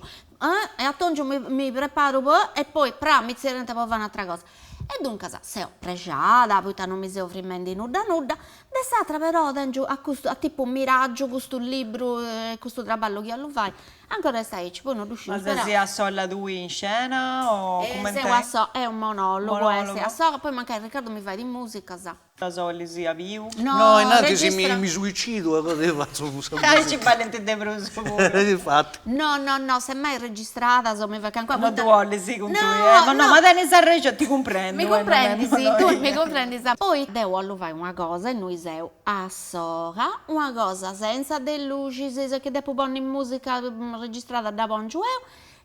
e atongiu mi mi preparu po e poi pra mi tzerriant po fai un'atra cosa E duncas seu prexada poita non mi seu frimendi nudda nudda, de s'atra però tengiu a custu a tipu miraggiu custu libru e custu traballu chi 'ollu fai, ancora est aici, poi no ddu sciu Ma ses a sola tui in scena o cumenti Seu a sola, est unu monologu, est a sola, poi mancai Riccardo mi fait is musicas. Ddas 'olis a biu? No, innantis mi suicidu e agoa ti fatzu sa musica. Aici balint de prus puru. Infati. No, no, no, semmai registradas o mi fait calincuna No ddu 'olis cun tui, eh? Ma no, ma tenis arrexoni, ti cumprendu. Mi cumprendis, tui mi cumprendis. Poi deu 'ollu fai una cosa e innui seu a sola, una cosa senza de luxis, chi depu ponni musica registrada dda pongiu 'eu,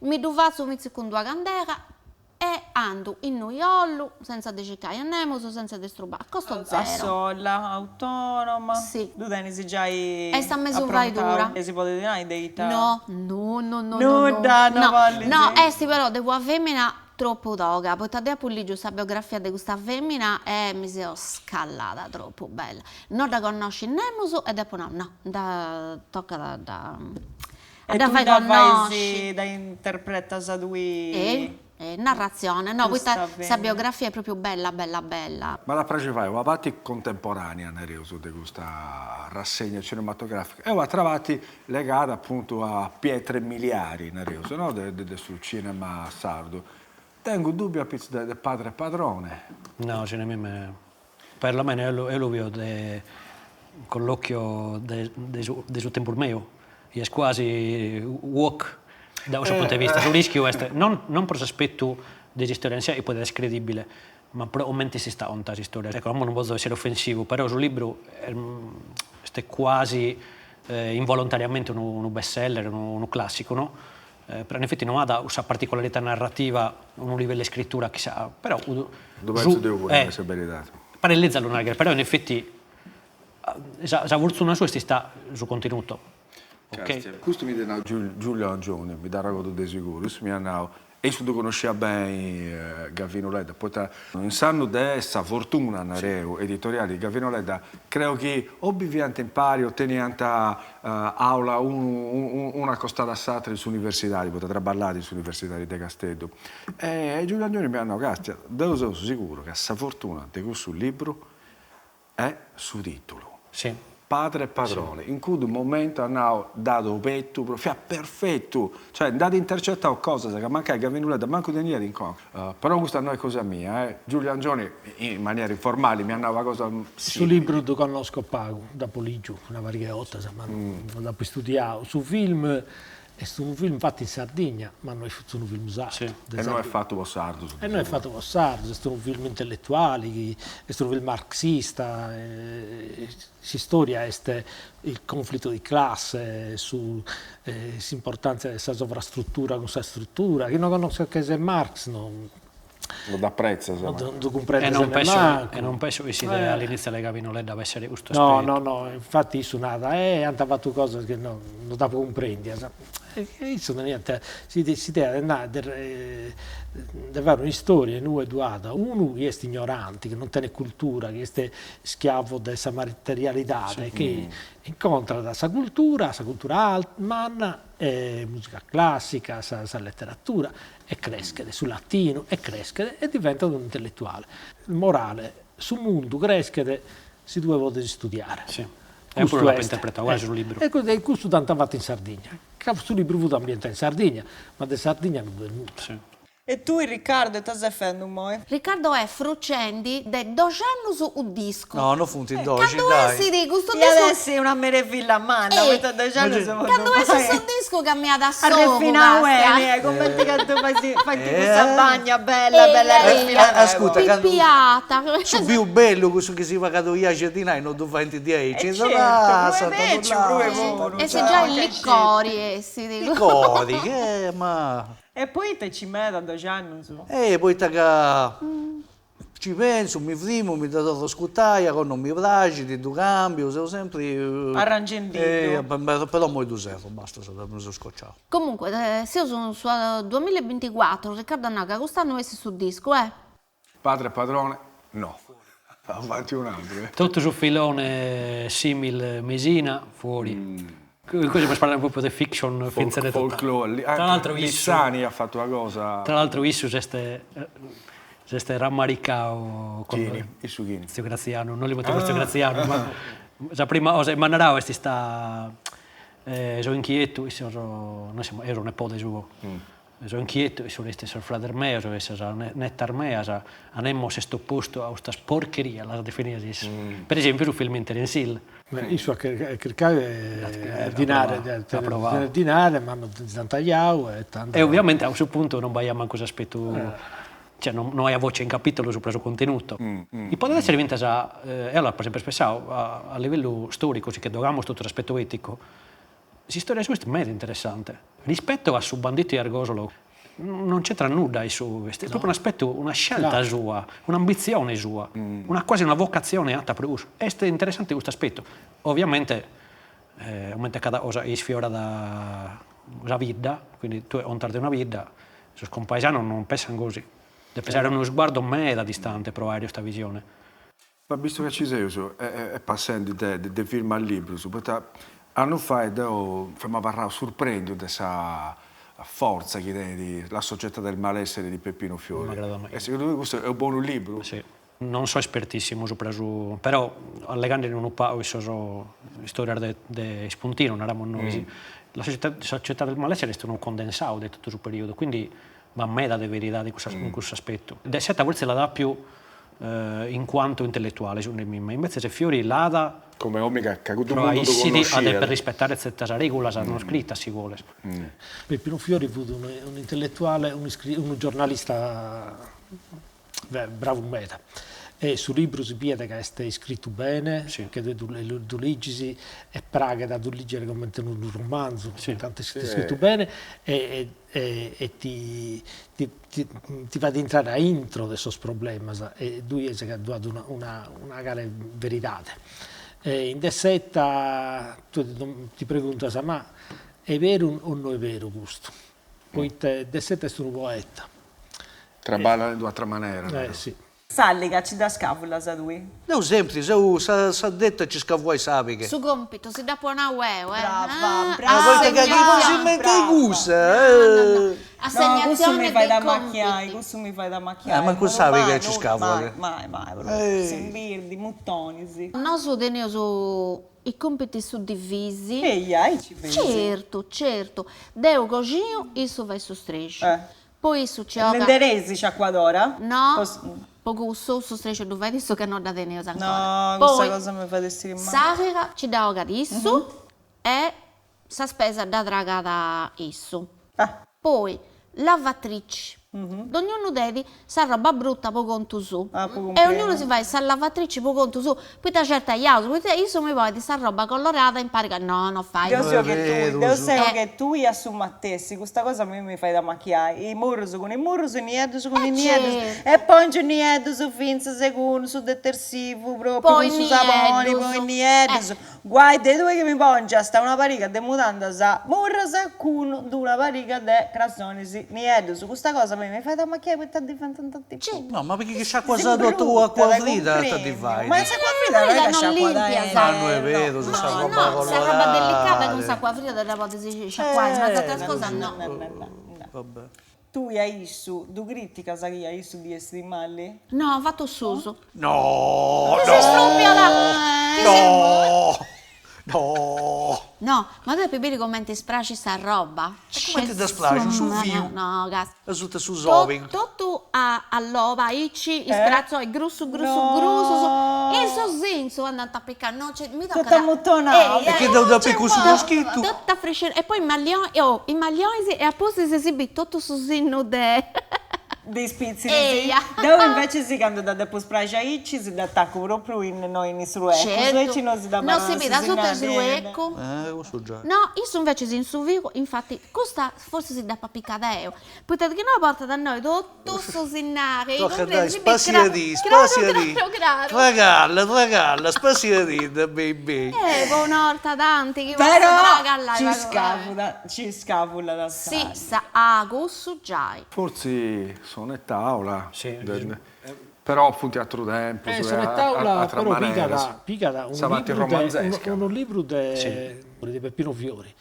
mi ddu fatzu finzas cun d'una candela E andu innui 'ollu, senza de circai a nemus, senza de strubai, a costo zero. A sola, autonoma. Si. Ddu tenis giai Est a mesu faidura. E si podit nai de ita? No, no, no, no, no. Nudda, no bollis? No, est però de una femina tropu toga, poita deu apu ligiu sa biografia de custa femina e mi seu scallada, tropu bella. No dda connoscit nemus e deu apu nau, no, dda tocat a dda E dda tui fai dda connosci. fais, dda interpretas tui? E narratzione, no, poita sa biografia est propriu bella bella bella. M'at a praxi fai una parti contemporanea, nareus, de custa rassegna cinematografica e un'atra parti legada apuntu a pietre miliari, nareus, no, de su cinema sardu. Tengu dubbiu apitzus de Padre Padrone. No, segundu mimmi Perlomeno eo eo lu bio de con l'occhio de de su de su tempus meu, chi est quasi woke da cussu puntu de vista, su rischiu est non non pro s'aspettu de s'istoria in sé, chi podet esser credibile, ma pro comente est istada contada s'istoria, ecco como non bozo esser offensivu, però su libru est quasi involontariamente unu unu best seller, unu unu classicu no, Però in effetti no at cussa particolarità narrativa, unu livellu 'e iscritura chi sa, però Ddu pentzu deu puru, a sa beridadi. Paret lezu a lu narrer, però in effetti sa sa fortuna sua est istada su contenuto. Ok. Custu mi dd'at nau Giulio Angioni, mi dd'arregodu de siguru, issu m'iat nau E issu ddu connosciat beni Gavino Ledda, poita in s'annu de sa fortuna, nareu, editoriali, Gavino Ledda creu chi o biviant impari o teniant aula unu unu acostadu a s'atru in s'universidadi, poita traballat in s'universidadi de Casteddu. E Giulio Angioni m'iat nau, Castia, deu seu siguru ca sa fortuna de cussu libru est su titulu. Si. Padre padrone, in cuddu momentu at nau dd'at obertu, fiat perfetu, cioè nd'at intercetau cosas ca mancai Gavinu Ledda mancu teniat in conca. Però custa no est cosa mia, eh, Giulio Angioni in maniera informali m'iat nau una cosa simili. Su libru ddu connosco pagu, dd'apo ligiu una pariga 'e 'ortas, ma non dd'apo istudiau. Su film Est unu film fatu in Sardigna, ma no est unu film sardu. E no est fatu po sardus. E no est fatu po sardus, est unu film intelletuali, chi est unu film marxista, s'istoria est il conflitto di classe, su s'importantzia de sa sovrastruttura cun sa struttura, chi no connosches Marx no No dd'apretzas. No ddu cumprendes nemmancu. E non penso chi s'idea all'inizio de Gavino Ledda b'esseret custu aspettu. No, no, no, infati issu narat, eh, ant fatu cosas chi no no dd'apo cumprendias. E issu teniat s'idea de nai de de fai un'istoria in ue ddu at unu chi est ignoranti, chi non tenet cultura, chi est schiavo de sa materialidade, chi incontrat sa cultura, sa cultura manna, musica classica, sa letteratura, e creschet, su latinu, e creschet e diventat unu intelletuale. Morale, su mundu creschet si tue podes istudiare. Si. Eo puru l'apo interpretadu gai su libru. E custu dd'ant fatu in Sardigna. Ca su libru fut ambientau in Sardigna, ma de Sardigna non ddu est nudda. E tui Riccardo ita ses fendu immoi? Riccardo est frucendi de dox'annus u discu. No, no funt doxi, Candu dai. essit custu discu. Iat essi una merevilla manna, poita dox'annus po ddu Candu essit fai. su discu cambiat a s'ogu, Arrefinau castia. beni, eh, cumenti candu fais faint cussa bagna bella bella arrefinada. Ascurta, candu Pipiata. Su pius bellu, cussu chi si pagat u' 'iaxi 'e dinai, no ddu faint diaici. E certu, prus 'e beciu, prus 'e puru. Essit giai licori, essit. Licori, che ma E poita ci meda dox'annus? Eh, poita ca ci pensu, mi frimu, mi dda torru a ascurtai, a goa non mi praxit, ddu cambiu, seu sempri Arrangendiddu. Però immoi ddu serru, basta, mi seu scocciau. Comunque, seus in su duamillabinticuatru, Riccardo at nau ca cust'annu essit su discu, eh. Padre padrone no. Avanti un altro eh. Totu su filone simil Mesina fuori. Così po parlare proprio de fiction fintzas Folklore. Tra l'altro issu. Missani at fatu una cosa. Tra l'altro issu s'est s'est rammaricau con. Chini? Issu chini? Tziu Grazianu, no li muteus tziu Grazianu ma sa prima cosa chi m'at narau est ista so inchietu, issos, noi semus, eo so nepode suo So inchietu e su restu 'e sos frades meos e sas netas meas, a nemos s'est opostu a custas porcherias, las at definidas issu. Per esempiu su film in Terence Hill. Issu at chircau 'e dinare, de tenner dinare, ma non dd'ant giau e tando. E ovviamente a cussu puntu non b'aiat mancu s'aspetu, cioè no aiat voce in capitolo subra su contenuto. E podet essere fintzas, eo l'apo sempre pensadu, a livellu storicu, si che dogamus totu s'aspetu eticu, S'istoria sua est meda interessante. Rispetto a su banditu 'e Argosolo non c'entrat nudda issu, est propriu un'aspettu, una scelta sua, un'ambitzione sua, una quasi una vocatzione ata prus. Est interessante custu aspettu. Ovviamente, comente cada cosa isfiorat sa bidda, quindi tue contas de una bidda, sos compaesanos non pensant gosi, depes aere unu sguardo meda distante pro aere custa visione. Ma bistu ca ci seus e passendi de film a librus, poita annus fait deu femu abarrau surprendiu de sa fortza chi tenit La società del malessere di Peppino Fiori. E segundu tui custu est unu bonu libru? Si. Non so espertissimu supra su, però allegande unu pagu in sos istorias de de ispuntinu, naramus nois, La società del malessere est unu condensau de totu su periodu, quindi b'at meda de veridade in cussa in cussu aspettu. De Seta fortzis l'at apiu in quanto intellettuale, segundu mimma, imbetzes Fiori l'at Come omini ca ca cuddu mundu ddu issit a connosciat. deper rispettare tzertas regulas non scritas, si boles. Peppinu Fiori fut un'intelletuale, unu giornalista bravu meda e su libru si biet ca est iscritu bene, che tue ddu ligis e praghet a ddu ligere comente unu romanzu, tantu est iscritu bene e e ti ti fait intrare a intro de sos problemas e ddu 'ies ca ddu at una una cale veridade. E in De Seta tue ti preguntas ma est beru o no est beru custu? Poite De Seta est unu poeta. Traballat in d'u'atra manera. Eh si. S'alliga ci dda scavulas tui? Deu sempri seu sa dettu a ci scavuai s'abiga. Su compitu si dd'apu 'onau eo, eh. Brava, brava. Poita ca chi no si inventai cussa. No, cussu mi fait amachiai, cussu mi fait amachiai. Eh, mancu s'abiga ci scavuat. Mai, mai, mai, s'imbirdi, mutonis. Nosu teneus i compitis suddivisi. Eia, aici feis. Certu, certu. Deu coxinu, issu fait su strexu. Poi issu ci 'ogat. Ndi teneis sciacuadora? No, po cussu su strexu ddu fait issu ca no dda teneus ancora. No, cussa cosa mi fait essiri mali. S'àxiga ci dda 'ogat issu e sa spesa dda tragat issu. Poi lavatrici, dognunu tenit sa roba bruta po contu suu e ognunu si fait sa lavatrici po contu suu, poita certaiaus, poita issu mi ponit sa roba colorada impari ca no, no fait. Deu seu che tui, deu seu che tui a su matessi, custa cosa a mei mi fait amachiai, i murrus cun i murrus, i nieddus cun i nieddus, e pòngiu nieddus fintzas cun su detersivu propriu, cun su saboni, poi nieddus, Guai de tui chi mi pòngiast una pariga de mudandas murras cun d'una pariga de crasonis nieddus, custa cosa a mei mi fait amachiai poita diventant tipu. No, ma perché chi sciacuas totu cun acua frida ita ti fait? Ma s'acua frida non est ca sciacuat Ma no est beru, sa roba colorada. Sa roba delicada cun s'acua frida dda podis sciacuai, ma is ateras cosas no. Vabbè. Tui a issu ddu criticas chi a issu ddi essit mali? No, fatu susu. No! Chi si strùpiat! No! No! No, ma tui depi biri comente spraxit sa roba. E comente dda spraxu? Su fiu? No, gas. Asuta su sobi. Totu a loba aici, is cratzois grussu grussu grussus, in su sintzu andant a picai, no nci, mi tocat. Totu ammutonau. E chi deu dda picu su moschitu. Totu friscera, e poi i oh, i mallionis e a pustis si bit totu su sinnu de. De is pìtziris. Deu invecias candu dda depu spraxi aici si dd'atacu propriu in no in is ruecus, aici no si dd'abarrat No si bit asuta 'e su ruecu. Cussu giai. No, issu invecias in su figu, infati, custa forsis dd'apu apicada deu, poita chi no portat a innoi totu su sinnali, Tocat dai, spassiadì, spassiadì. Craru, craru. Tragalla, tragalla, spassiadì, baby. Eh, po un'orta tanti chi potzu tragallai. Però ci scavulat, ci scavulat assai. Si, sa, ah, cussu giai. Forsi Sonetaula, però funt atru tempus e Sonetaula atras però maneras. pigat Sa parti romanzesca. unu libru de de Peppino Fiori.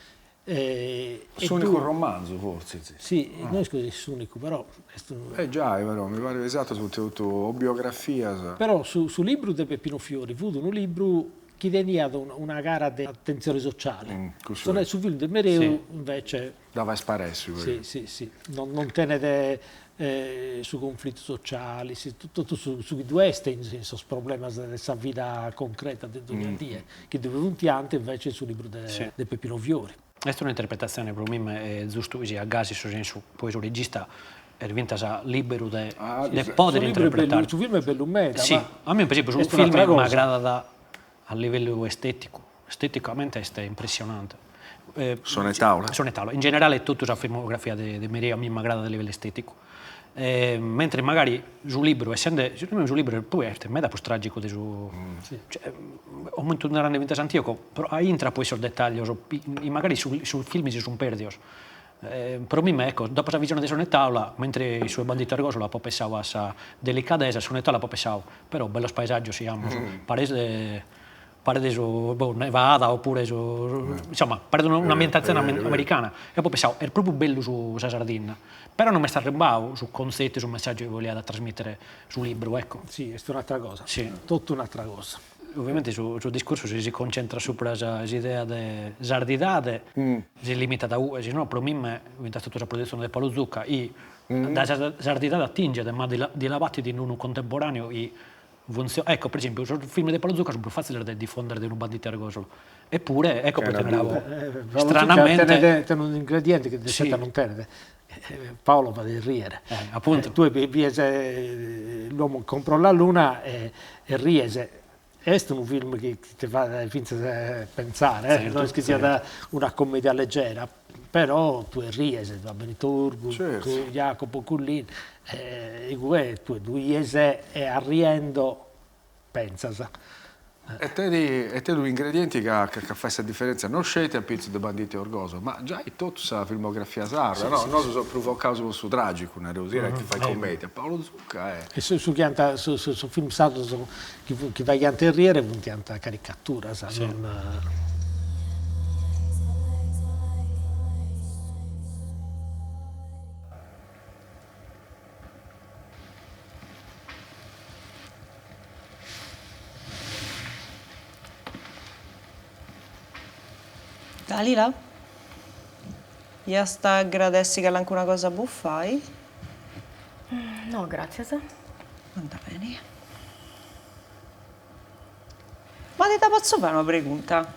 S'unicu romanzu fortzis. Si, no isco si est s'unicu, però est unu. Eh giai però, mi parit is atrus funt totu o biografias. Però su su libru de Peppino Fiori fut unu libru chi teniat una cara de atentzione sociale. Su film de Mereu invece Dda fait sparessi puru. Si, si, si, non non tenet su conflitu sociali, si, totu su su chi ddu est in sos problemas de sa vida concreta de dogna die, chi ddu funt antis invece in su libru de de Peppino Fiori. Est una interpretatzione pro mime zustu chi siat gasi in su sensu, poi su regista est fintas liberu de de podere interpretare. Su film est bellu meda, ma Si, a mie per esempiu su film m'agradat a livellu esteticu, esteticamente est impressionante. Sonetaula? Sonetaula, in generale totu sa filmografia de Mereu a mie m'agradat a livellu esteticu, mentre magari su libru essende, segundu mei su libru poi est meda prus tragicu de su, cioè comente narende fintas Antioco, però aintrat poi sos dettaglios chi magari su su film si sunt perdios Pro mime, ecco, dopo sa visione de Sonetaula, mentre in su 'e Banditti 'e Orgosolo apo pensadu a sa delicadesa, Sonetaula apo pensadu, però bellos paesaggios si amus, paret de paret su, boh, Nevada oppure su, insomma, paret un'ambientazione americana, e apo pensadu, est propriu bellu su sa Sardinna, però non m'est arribbadu su contzettu, su messaggiu chi boliat trasmittere su libru, ecco. Si, est un'atera cosa, totu un'atera cosa. Ovviamente su su discursu si si concentrat supra sa s'idea de sardidade si limitat a ue, si no pro mime fintas totu sa produtzione de Paulu Zucca chi dae sa sardidade atinget ma ti la ti la batit in unu contemporaneu chi funtzionat, ecco per esempiu sos film de Paulu Zucca sunt prus fatziles de difondere de unu Banditti 'e Orgosolo, eppure ecco poita narabo stranamente tenet unu ingrediente chi De Seta non tenet Paolo faghet riere. Appunto. Tue bies L'uomo comprò la luna e ries. Est unu film chi ti faghet fintzas pensare, no est chi siat una commedia leggera, però tue ries, Benito Urgu, Jacopo Cullin, igue tue ddu 'ies e arriendo pentzas. E tenit e tenit un'ingredienti ca ca fait sa diferentzia non sceti a pitzus de Banditti 'e Orgosolo, ma giai totu sa filmografia sarda, no? Nosu seus prus focaus po su tragicu, nareus, chi fait commedia, Paolo Zucca est. E su su chi ant su sos film sardos chi chi faghiant riere funt caricaturas, non. Dalila? Iast a agradessi calancuna cosa a bufai? No, gràtzias. Andat beni. Ma ti dda potzu fai una pregunta?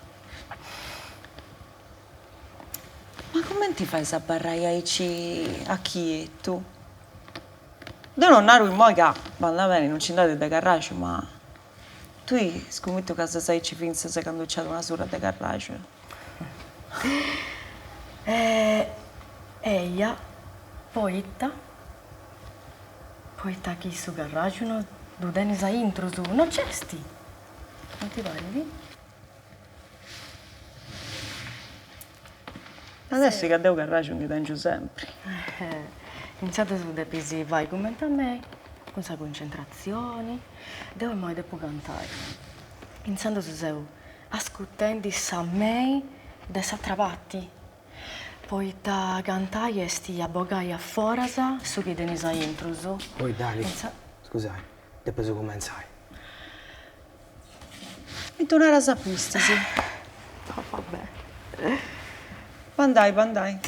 Ma cumenti fais a abarrai aici achietu? Deu non naru immoi ca, bandat beni, non nci nd'at de carraxu, ma tui scumitu ca ses aici fintzas candu nc'at una surra de carraxu. Eia, poita? Poita chi su carraxu no ddu tenis aintru, no nc'est! Non ti parit? At essi ca deu carraxu ndi tengiu sempri. Insaras depis fai cumenti a mei, cun sa cuncentratzioni. Deu immoi depu cantai. Intzandus seu ascurtendi sa mei de s'atra parti, poita cantai est a bogai a foras su chi tenis a intrus. Poi Dali, scusai, depeus cumentzai. Mi ddu naras a pustis. Bandai, bandai.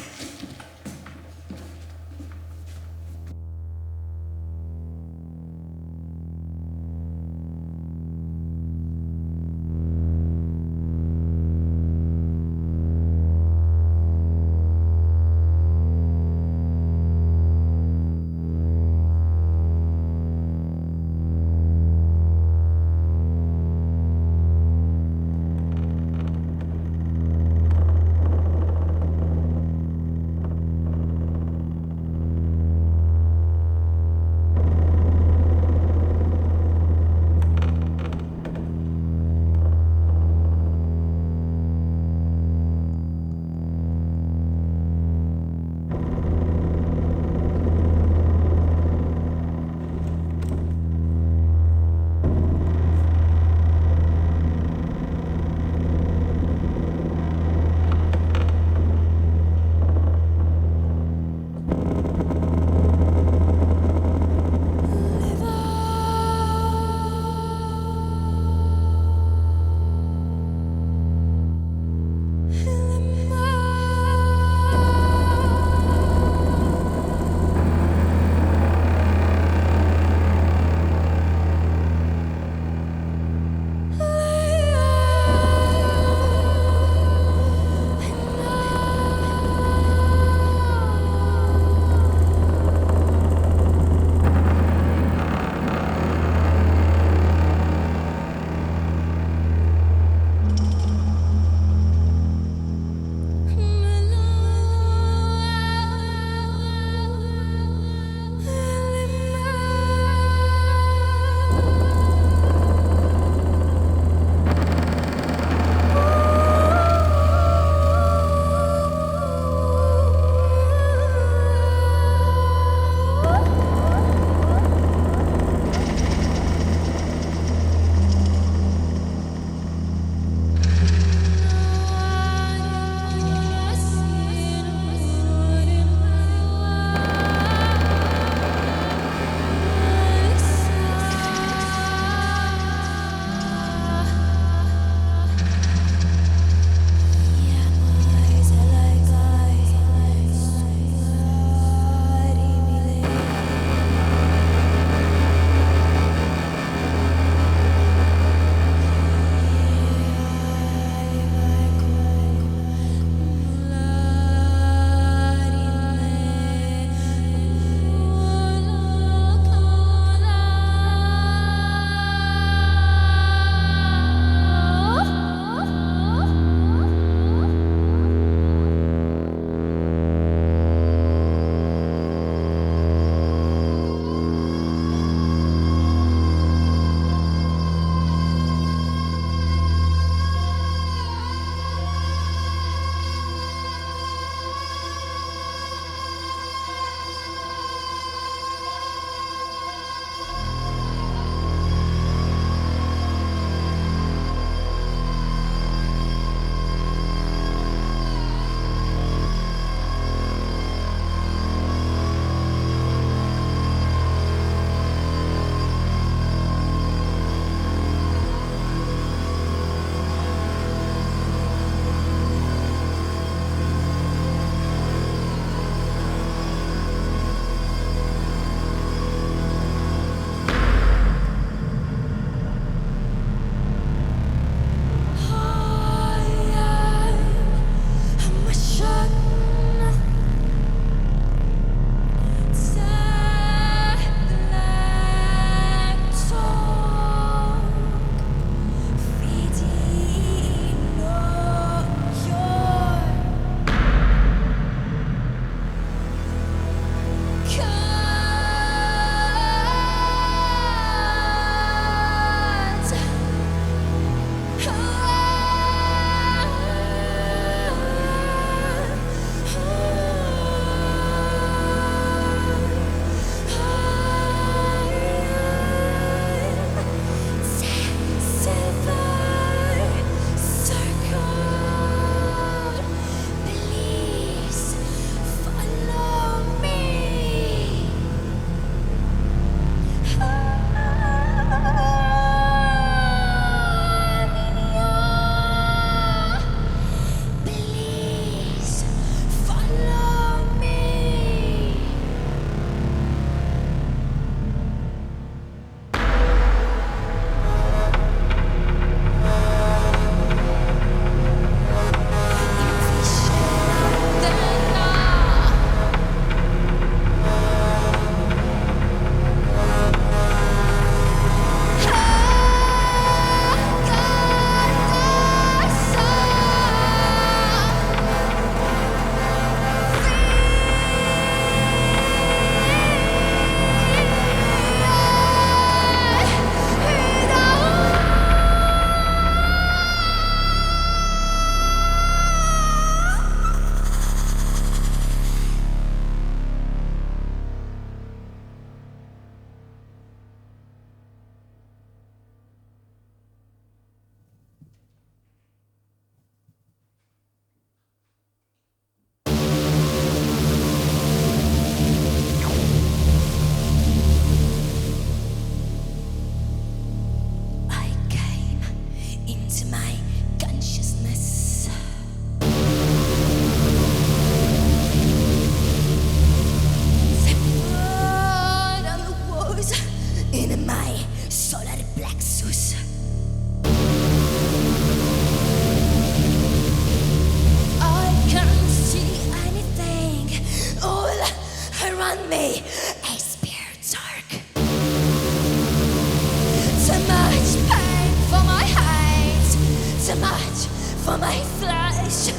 flesh,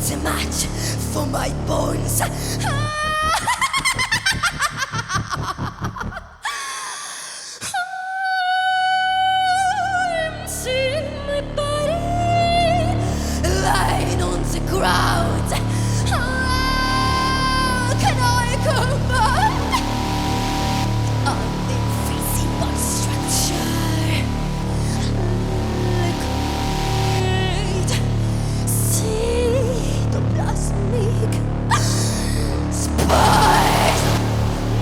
too much for my bones. I'm seeing my body lying on the ground. How can I command an invisible structure? Liquid, cytoplasmic, spice,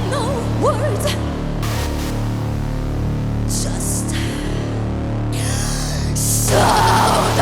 no words, just sound.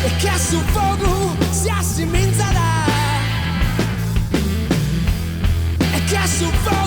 E che su fogu si assiminzat E che su fogu.